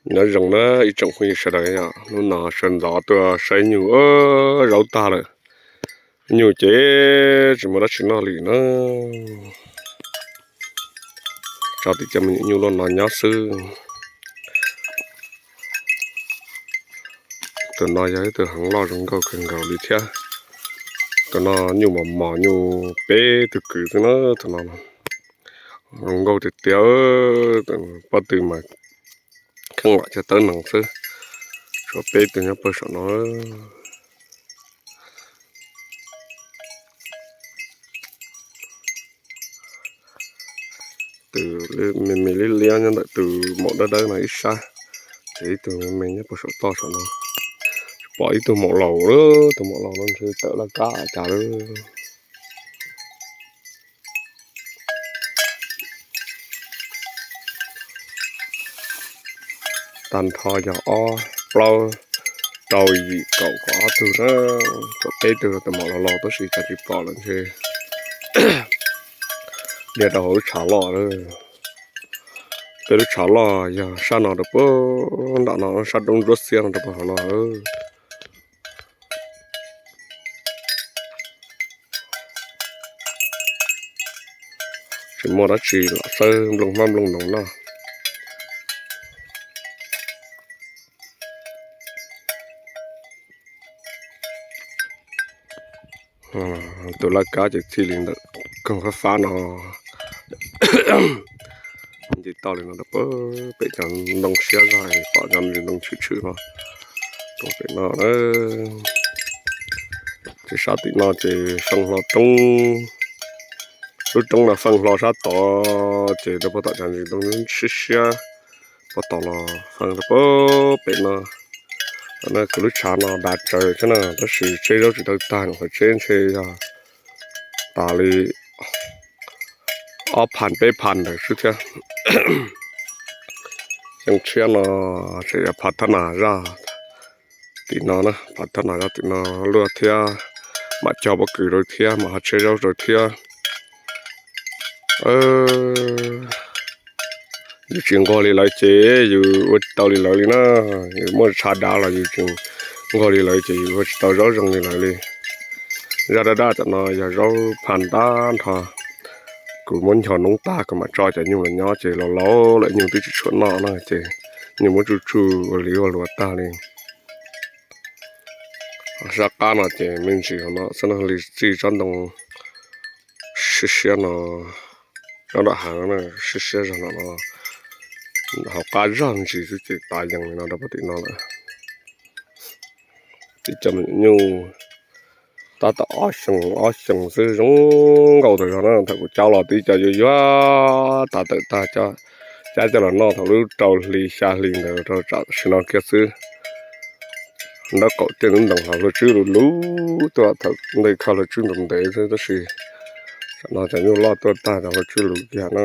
Nyob zoo na ib tsoom phooj ywg sawv daws, hnub no sawv ntxov tuaj saib nyuj, zaub tag lawm. Nyuj ces tsis muaj dab tsi noj li na. Tso tim cov me nyuam nyuj loj no nyob xwb. Tus no yog ib tug heev loj zoo nkauj kawg nkaus li thiab. Tus no nyuj mos mos, nyuj peb tug kwv xwb na. Tus no zoo nkauj tiag tiag. Pob tw mas kheej lam cov tawb nees xwb. Tshuav peb tug nyob pawg saum no. Tus me me liab liab nyob ntawm tus maum dawb dawb no ib sab, ces ib tug me me nyob puag saum toj saum no. Tsis pom ib tug maum laus, tus maum laus no ntshe tawm laj kab cas lawm. Tag nrho yog ob plaub rau yim kaum kaum ob tug na, kaum peb tug tus maum laus laus tab sis cas tsis pom lawm ntshe dhia rau hauv lub tshav loj lawm. Peb lub tshav loj yog sab no rau puag nram no, sab roob ntsuab xiab no rau puag hauv no. Tsis muaj dab tsi los xawb nplooj hmab nplooj noog noj. Tus laj kab ces txij li ntawm koog fab fab no nce toj li no rau pem cov ntoo siab zog, pom cov ntsis ntoo tshwm tshwm no rau pem no. Ces sab tim no ces feej hlo roob, lub roob no feej hlo sab tod ces rau puag tom cov ntsis ntoo siab siab puag tom los feej rau puag pem no. Kuv lub tshav no dav tsawv thiab na, tab sis tsheb zaub tsis tau tag, qhov tsheb ntshe yog tas li ob phan peb phan ntawd xwb thiab. Xyoo tshiab no tseem yog phav thab nas zaj tim no na, phav thab nas zaj tim no luaj thiab, mam cog pob kws rau thiab, mam hav tsheb zaub rau thiab. Yus tsis nquag li lawv ces yus ua tsis tau li lawv li na. Yus muaj tshav dav los yus tsis nquag li lawv ces yus ua tsis tau zaub zoo li lawv li. Zaj daj daj tam no yog zaub phan tag nrho. Kuv muab ncho noob tag kuv mam tso cov nyuj los nyob ces laus laus lawm nyuj twb tsis tshua noj na ces nyuj muab tsuj tsuj ua li ua luas tag li. Sab qab no ces me ntsis hauv no xwb no li txij tsob ntoo siab siab no, tsob nram hav siab siab zog no no, hauv qab zog ntsis xwb ces tav yees li no rau puag tim no lawm. Tib co me nyuam nyuj tab tom ob xyoos ob xyoos xwb zoo nkauj tas zog na. Thaum kuv cab los tib co yuag yuag tas tawm tag, cab coj los noj thaum lub rau hli xya hli ntawd rau tam sim no kiag xwb. Nraub qaum tiaj ntoo los hlua tswb lug lug tuaj, thaum ntej kho hlua tswb ntev ntev xwb tab sis tam no cov nyuj loj tuaj tag cov hlua tswb lug kiag na.